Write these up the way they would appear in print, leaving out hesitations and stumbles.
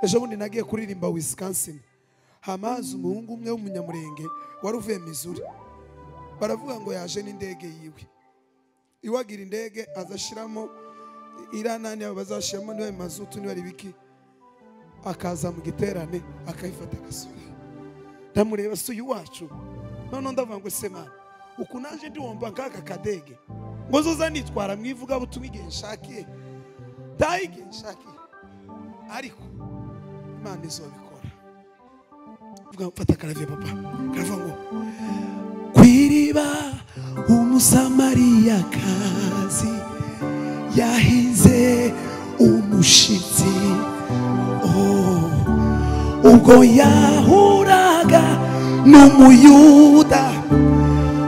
Ejo bundi nagiye kuririmba Wisconsin, hamaze umuhungu umwe w'umunyamurenge wari uvuye Missouri, baravuga ngo yaje n'indege yiwe, iwagira indege azashiramo iranani abo bazashiramo niba mazutu niba biki, akaza mu giterane akayifata agasubira. Ndamureba si uyu wacu, none ndavuga ngo se mana uku naje ndiwomba nk'aka kadege ngo zoza nitwara mwivuga butumwa igihe nshakiye, taha igihe nshakiye, ariko Imana izobikora. Vuga mfata karavye papa, karavuga ngo kwiriba umusamariyakazi yahize umushitsi, oh, ubwo yahuraga n'umuyuda,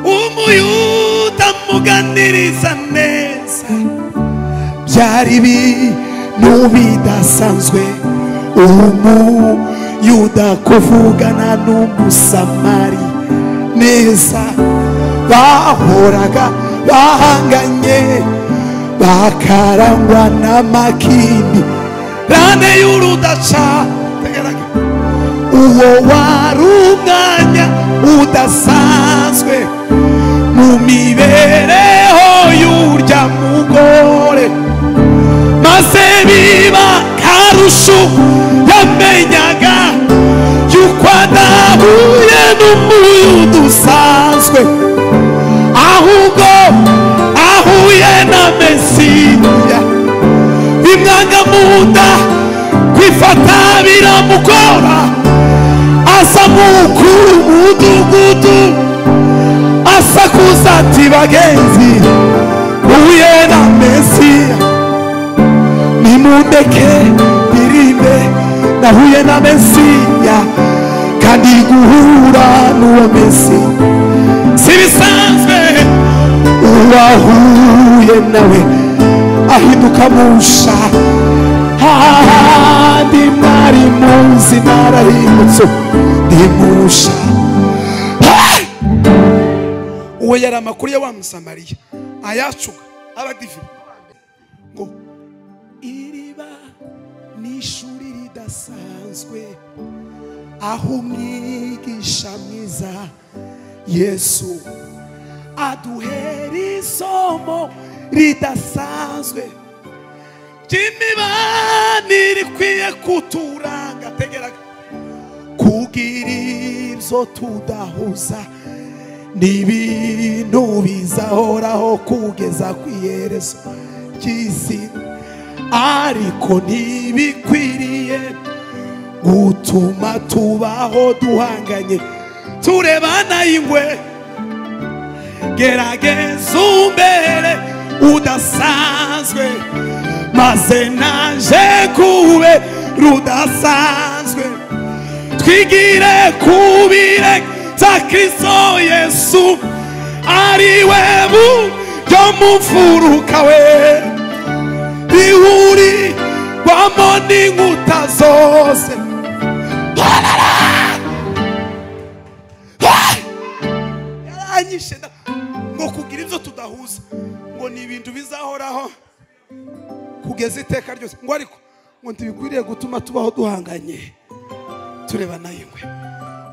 umuyuda muganiriza neza, byari ibintu bidasanzwe umuyuda kuvugana n'umusamari neza, bahoraga bahanganye bakarangwa n'amakindi rane y'urudaca. Uwo wari umwanya udasanzwe mu mibereho y'urya mugore, maze biba karusho yamenyaga yuko adahuye n'umuyuda usanzwe, ahubwo ahuye na Mesiya. Bimwanga mu nda kwifata biramugora, asa mukuru mudugudu asakuza ati bagenzi uhuye na Mesiya, nimundeke birinde nahuye na Mesiya, kandi guhura n'uwo Mesiya si bisanzwe, uwahuye nawe ahinduka musha, hahandi mwari muzi narahindutse ndi musha. Uwo yari amakuru ya wa Musamariya ayacuga abadive ngo iriba ni ishuri ridasanzwe aho umwigisha mwiza Yesu aduhera isomo ridasanzwe ry'imibanire ikwiye kuturanga, tegeraga kugira ibyo tudahuza n'ibintu bizahoraho kugeza ku iherezo ry'isi, ariko ntibikwiriye gutuma tubaho duhanganye turebana ingwe. Gerageza umbere udasanzwe maze naje kube rudasanzwe, twigire kubire za Kristo Yesu ari we buryo mu mfuruka we bihurirwamo n'inkuta zose. Yaranyishe ngo kugira ibyo tudahuza ngo ni ibintu bizahoraho kugeza iteka ryose, ngo ariko ngo ntibikwiriye gutuma tubaho duhanganye turebana ingwe,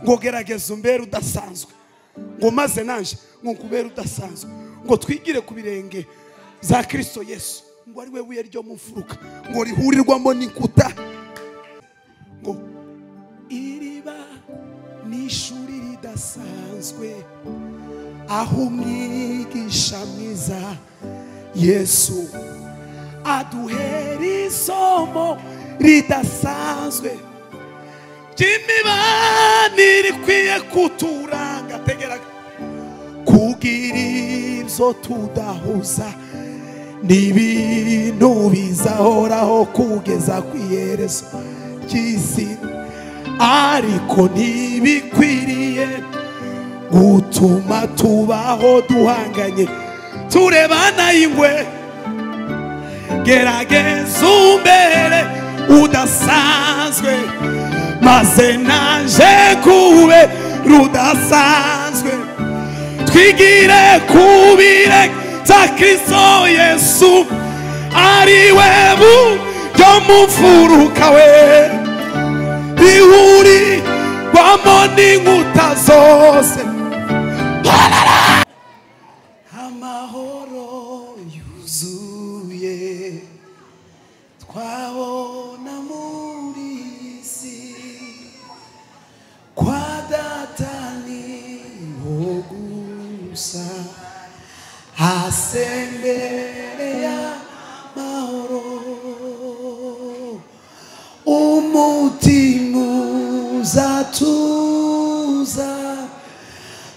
ngo gerageza umbere udasanzwe, ngo maze nanje ngo nkubere udasanzwe, ngo twigire ku birenge za Kristo Yesu, ngo ari we buye ryo mu mfuruka ngo rihurirwamo n'inkuta. Ngo iriba ni ishuri ridasanzwe aho umwigisha mwiza Yesu aduhera isomo ridasanzwe ry'imibanire ikwiye kuturanga, tegeraga kugira ibyo tudahuza n'ibintu bizahoraho kugeza ku iherezo ry'isi, ariko ntibikwiriye gutuma tubaho duhanganye turebana ingwe. Gerageza umbere udasanzwe maze naje kube rudasanzwe, twigire kubire za Kristo Yesu ari we buryo mu mfuruka we bose. Amahoro yuzuye twabona muri isi, kwa Data niho gusa hasendereye amahoro. Umutima uzatuza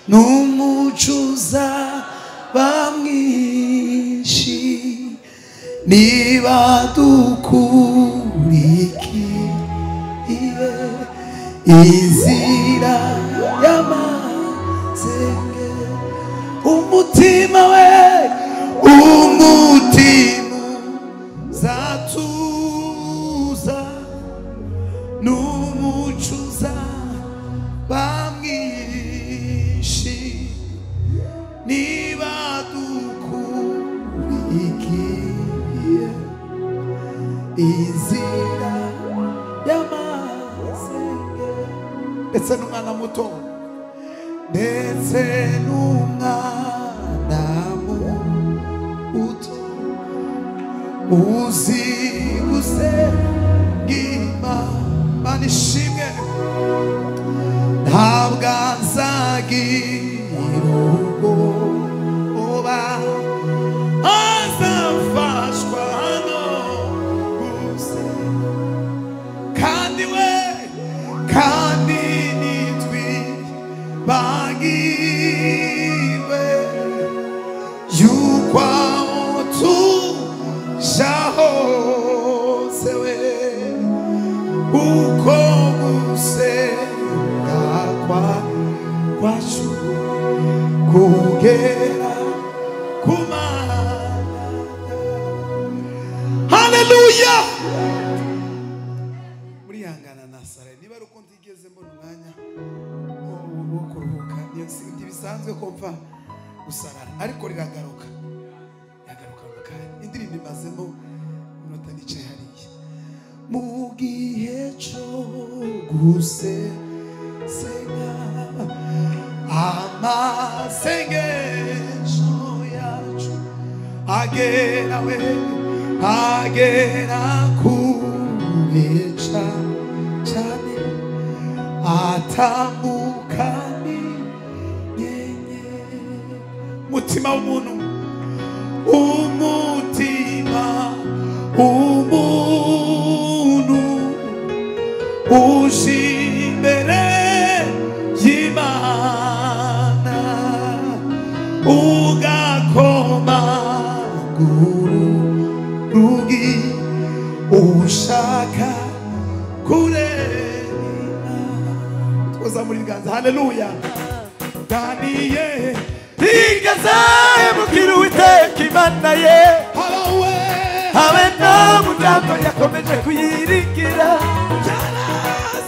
n'umuco uzaba mwinshi, niba dukurikiye inzira y'amasenge. Umutima we, umutima uzatuza n'umuco uzaba mwinshi, niba dukurikiye inzira y'amasenge. Ndetse n'umwana muto, ndetse n'umwana muto uzi gusenga Imana ishimwe, ntabwo azagira ubwoba, azafashwa no gusenga. Kandi we, kandi nitwibagirwe yuko aho tuja hose we, uko gusenga kwacu kugera ku Mana. Haleluya. Murihangana na Sara, niba ari uko ntigeze mbona umwanya wo kuruhuka, ntibisanzwe ko mva gusarara, ariko riragaruka, riragaruka mu kanya. Indirimbo imazemo iminota nicaye hariya. Mu gihe cyo gusenga amasengesho yacu agera we, agera kure cyane, atambuka n'inyenyeri. Umutima w'umuntu, umutima w'umuntu uje imbere y'Imana, ugakoma urugi ushaka kureba. Twazamura ibiganza. Haleluya. Daniye Tigeze mubwira Uwiteka Imana ye, habawe habe nta muryango yakomeje kuyiringira.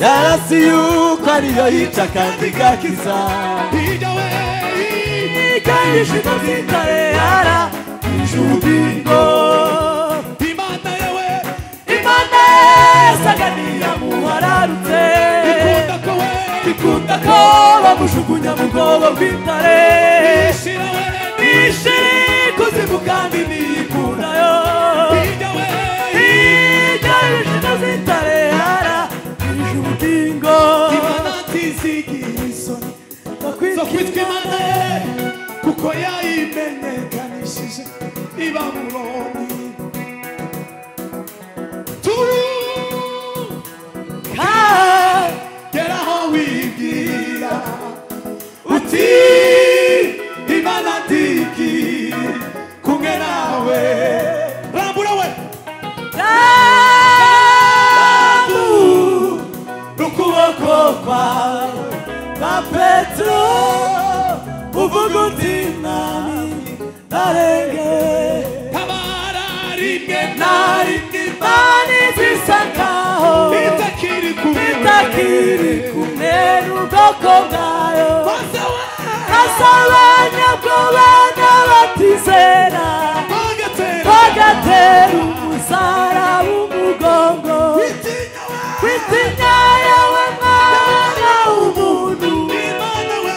Yarasi yuko ariyo yica kandi igakiza, hirya we ikayisha by'intare yarangije ubugingo. Imana yawe, Imana yasaga n'iyamuhararutse, ikunda ko we, ikunda ko bamujugunya mu rwobo rw'intare. Ishira we, Ishira ikuzimu kandi ntiyikurayo. Hirya we, Hirya y'ibishito by'intare yarangije ubugingo. Imana ntizigira isoni zo kwitwa Imana ye, kuko yayimenyekanishije i Babuloni. Tugera aho wibwira uti Imana ndiki kumwe nawe. Rambura we, Ukuboko kwawe na Petero uvuga uti Mwami narenge, tabara rimwe na rimwe Imana izisa nkaho itakiri kumwe, itakiri kumwe n'ubwoko bwayo. Maze we Asabanyabwoba n'abatizera bagatera, bagatera umusaraba umugongo. Witinya we, Witinya yawe mwana w'umuntu, Imana we,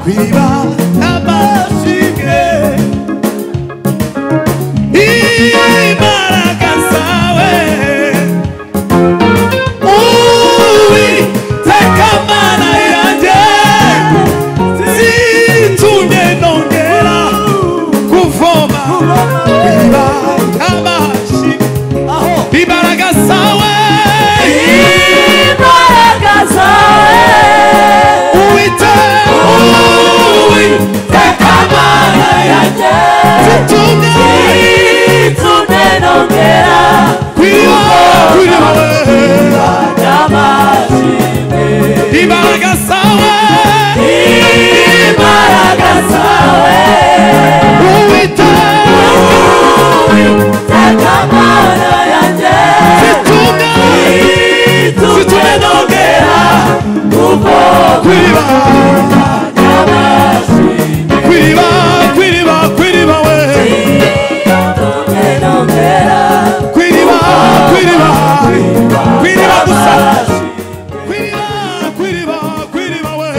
kw'iriba ry'amashimwe imbaraga zawe Uwiteka Mana yanjye zitumye nongera kuvoma kw'iriba ry'amashimwe imbaraga zawe Imbaraga zawe Uwiteka Mana yanjye zitumye nongera kw'iriba ry'amashimwe imbaraga zawe imbaraga zawe Uwiteka Uwiteka Mana yanjye zitumye zitumye nongera kuvoma kw'iriba ry'amashimwe kw'iriba kw'iriba kw'iriba we zitumye nongera kw'iriba kw'iriba kw'iriba gusa kw'iriba kw'iriba kw'iriba we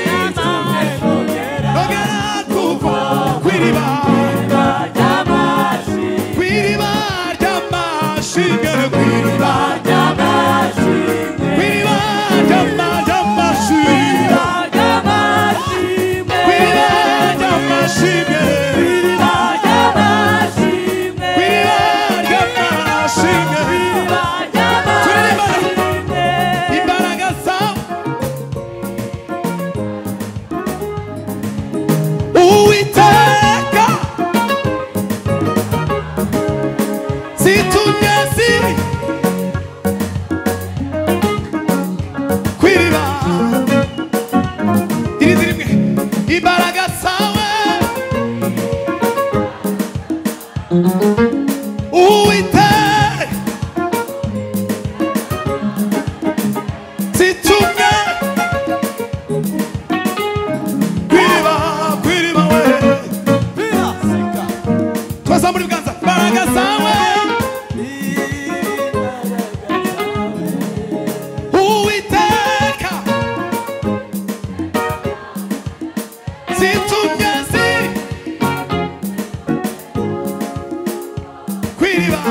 zitumye nongera nongera kuva kw'iriba ry'amashimwe kw'iriba ry'amashimwe kw'iriba ry'amashimwe kw'iriba ry'amashimwe ry'amashimwe kw'iriba ry'amashimwe ry'amashimwe kw'iriba ry'amashimwe ry'amashimwe imbaraga zawe Uwiteka zitumye ziri kw'iriba irindi rimwe imbaraga zawe Uwiteka zitumye kw'iriba kw'iriba we twazamura ibiganza imbaraga zawe Uwiteka zitumye ziri kw'iriba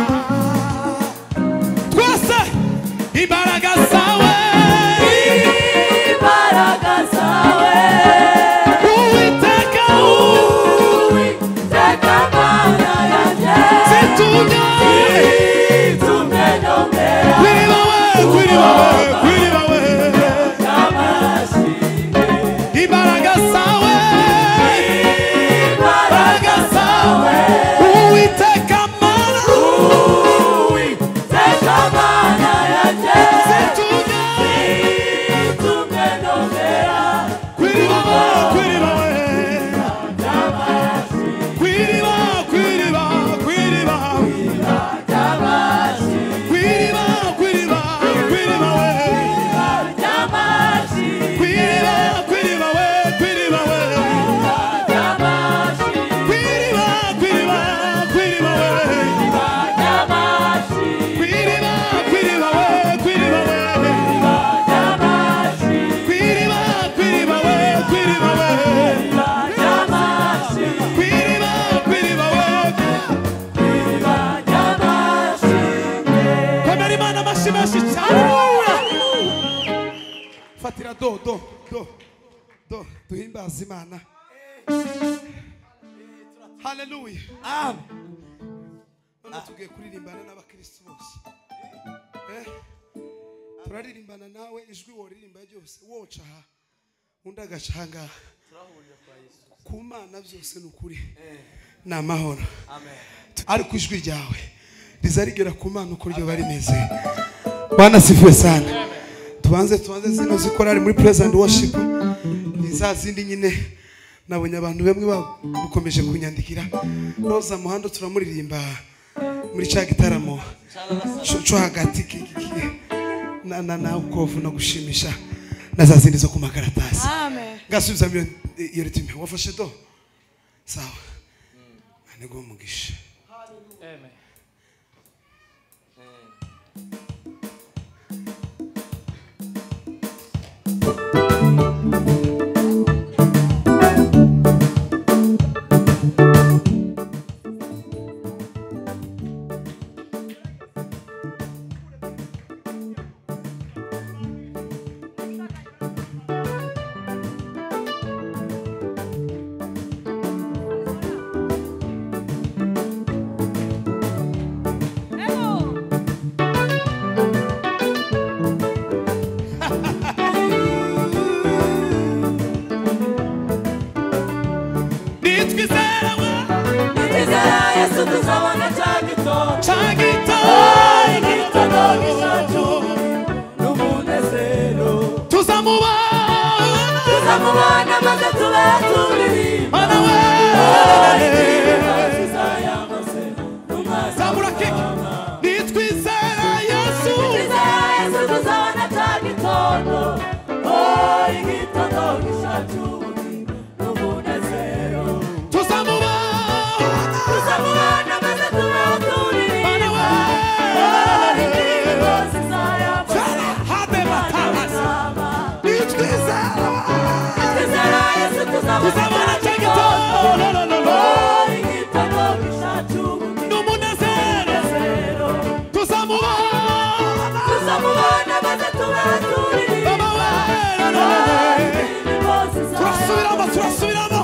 twese imbaraga zawe imbaraga zawe Uwiteka Uwiteka Mana yanjye zitumye zitumye nongera kw'iriba we kw'iriba we kw'iriba we ry'amashimwe imbaraga zawe imbaraga zawe Uwiteka Mana Uwiteka Mana yanjye zitumye zitumye nongera kw'iriba we kw'iriba we kw'iriba kw'iriba kw'iriba ry'amashimwe kw'iriba kw'iriba kw'iriba we ry'amashimwe kw'iriba kw'iriba we kw'iriba we ry'amashimwe kw'iriba kw'iriba kw'iriba we ry'amashimwe kw'iriba kw'iriba we kw'iriba we ry'amashimwe kw'iriba kw'iriba we kw'iriba we ry'amashimwe kw'iriba kw'iriba we ry'amashimwe komera Imana amashyi menshi cyane fatira do do do do duhimbaze Imana haleluya none tugiye kuririmbana n'abakristo bose turaririmbana nawe ijwi woririmba ryose woca aha undi agaca aha ngaha ku Mana byose ni ukuri ni amahoro ariko ijwi ryawe riza rigera ku Mana uko ryoba rimeze Bwana sifiwe sana tubanze zino zikorari muri praise and worship ni za zindi nyine nabonye abantu bamwe bakomeje kunyandikira Roza Muhando turamuririmba muri cya gitaramo cyo hagati na ukovu no gushimisha na za zindi zo ku makaratasi Amen. ngasubiza iyo ritime wafashe do sawa nego umugisha. Amen. Amen. we. Nitwizera Yesu tuzabona cya gitondo. Cya gitondo. Igitondo gishacu n'umunezero. Tuzamubona. Tuzamubona maze tube turirimba. Mana we. Indirimbo nziza ya Mose n'umwana Zamura keke. Nitwizera Yesu. Nitwizera Yesu tuzabona cya gitondo. Oh, igitondo gishacu n'umunezero. Tuzamubona. Tuzamubona maze tube turirimba. Mana we. Oh, indirimbo nziza ya Mose Habe batahasi. n'umwana. Nitwizera. Nitwizera Yesu Tuzabona tuzabona cya gitondo. No, no, no, no. Oh, igitondo gishacu N'umunezero. n'umunezero. Tuzamubona. Tuzamubona maze tube turirimba. Baba we. No, no, no, no. Turasubiramo, turasubiramo.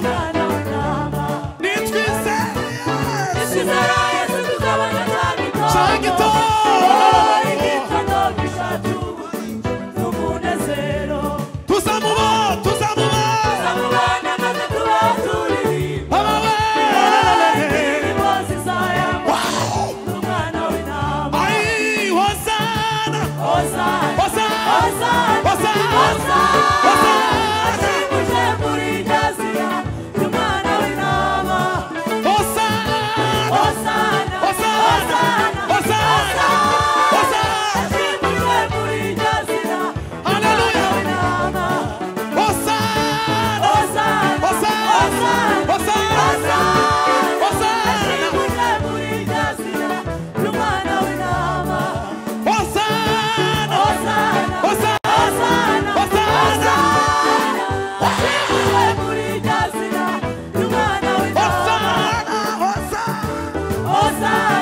Nitwizera Yesu. Cya gitondo. Tuzamubona, tuzamubona. Baba we. Wow. Ai, Hosanna. Hosanna, Hosanna. Hosanna, Hosanna. Hosanna. Hosanna. Hosanna, Hosanna. Hosanna, Hosanna. Hosanna, Hosanna. Hallelujah. Hosanna. Hosanna, Hosanna. Hosanna, Hosanna. Hosanna. Hosanna. Hosanna. Hosanna, Hosanna. Hosanna, Hosanna.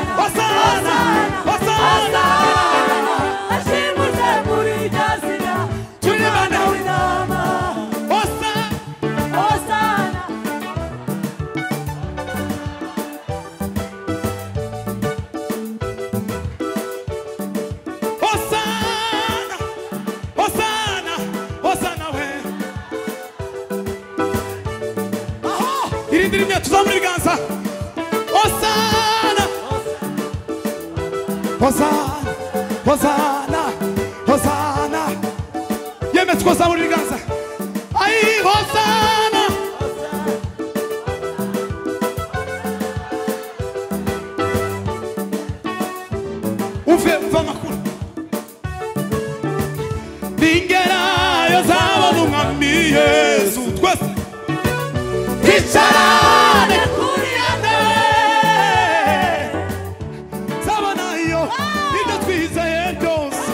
Hosanna, Hosanna. Hosanna. Hosanna. Hosanna. Hosanna. Hosanna. Hosanna we. Aho! Irindi rimwe tuzamura ibiganza. Hosanna. Hosanna. Hosanna. Hosanna. Yemwe twazamura ibiganza. Ai Hosanna. Uve umva amakuru. Ningerayo nzabona umwami Yesu twese twicarane Kuri ya ntebe. nzabonayo ibyo twizeye byose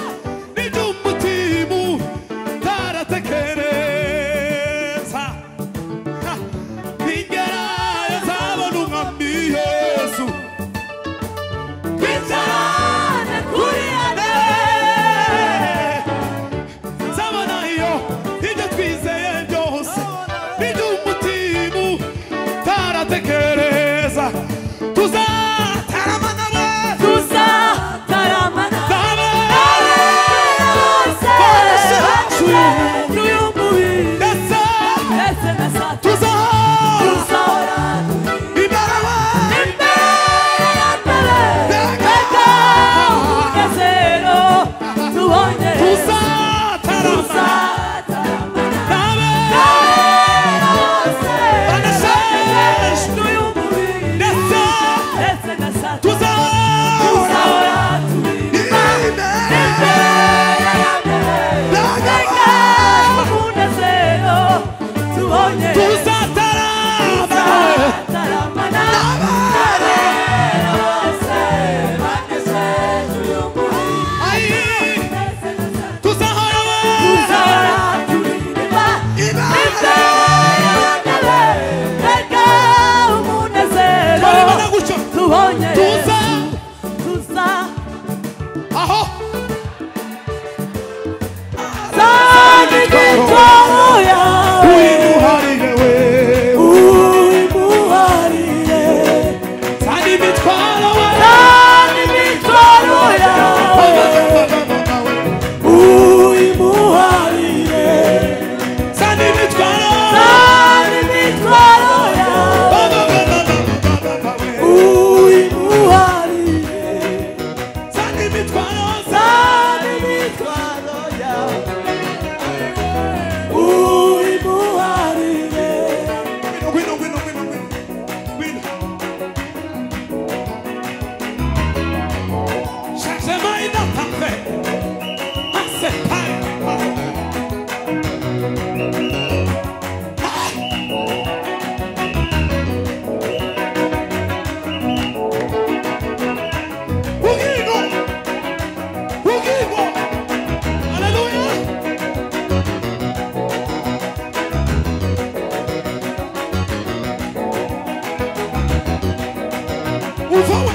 n'iby'umutima utaratekereza. Ha! Ningerayo nzabona umwami Yesu Twicarane kuri ya ntebe. nzabonayo ibyo twizeye byose n'iby'umutima utaratekereza. Tuzatarama nawe. Tuzataramana. Nawe. Bose. N'uyu mubiri. Ndetse Ndetse na Satani. tuzahora Tuzahora imbere we. imbere ya ntebe. Mbega umunezero tubonye. Tuzatarama Tuzataramana. nawe. Bose. Banasheshe. N'uyu mubiri. Ndetse Ndetse na Satani. tuzahora Tuzahora turirimba. imbere Imbere ya ntebe. Mbega umunezero tubonye. Tuzatarama Tuzataramana. N'abera bose banesheje uyu mubiri. Ai, Ndetse na Satani. tuzahora we. Tuzahora turirimba. Imbere. Imbere ya ntebe. Mbega umunezero Twarebana gutyo. tubonye. Tuza Tuza. aho Zana imitwaro yawe. uyimuharire we. Uyimuharire. Zana imitwaro we. Zana imitwaro yawe. Uyimuharire. Zana imitwaro. Zana imitwaro yawe. Umva we.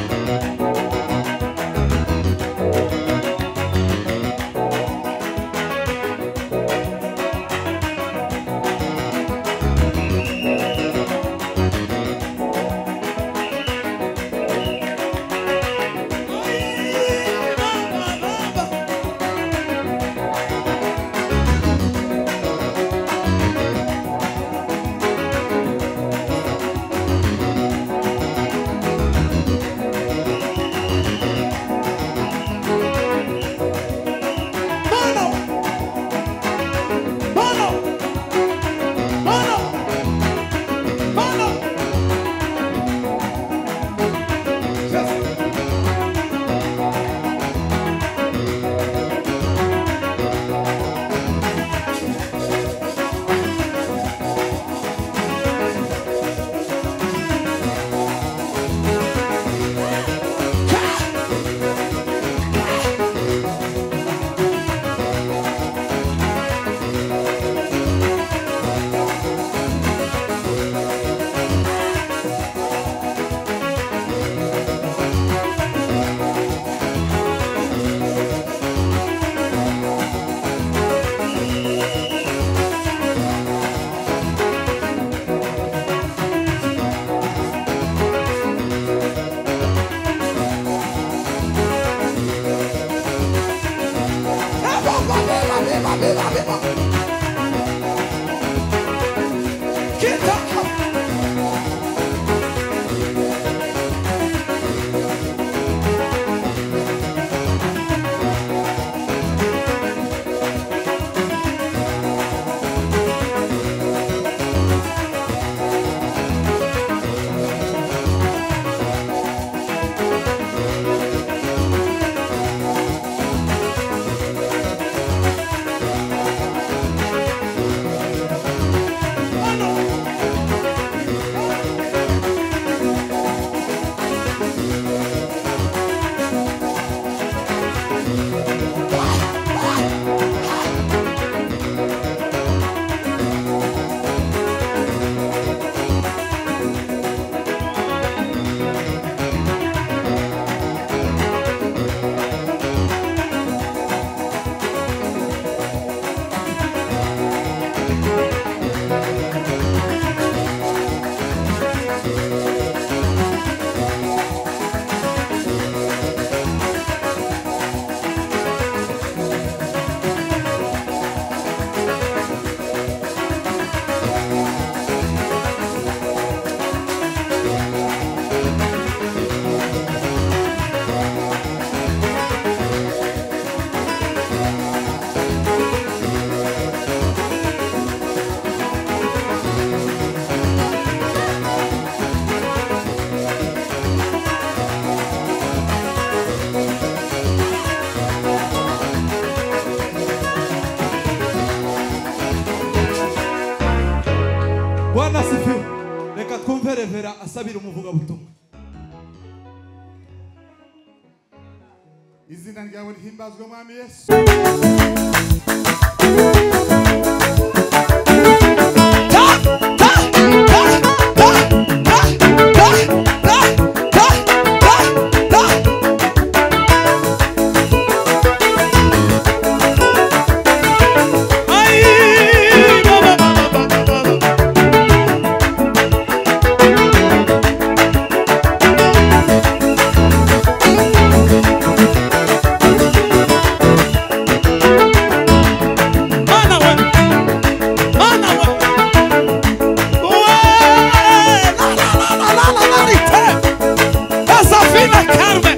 Bwana sifiwe. Reka twumve Revera asabira umuvugabutumwa. Izina ryawe rihimbazwe Mwami Yesu. Ta ta ta ta ta ta ta ta ta ta. Ay, baba baba baba baba. Mana we, mana we, we, la la la la la la la, esa fina Carmen.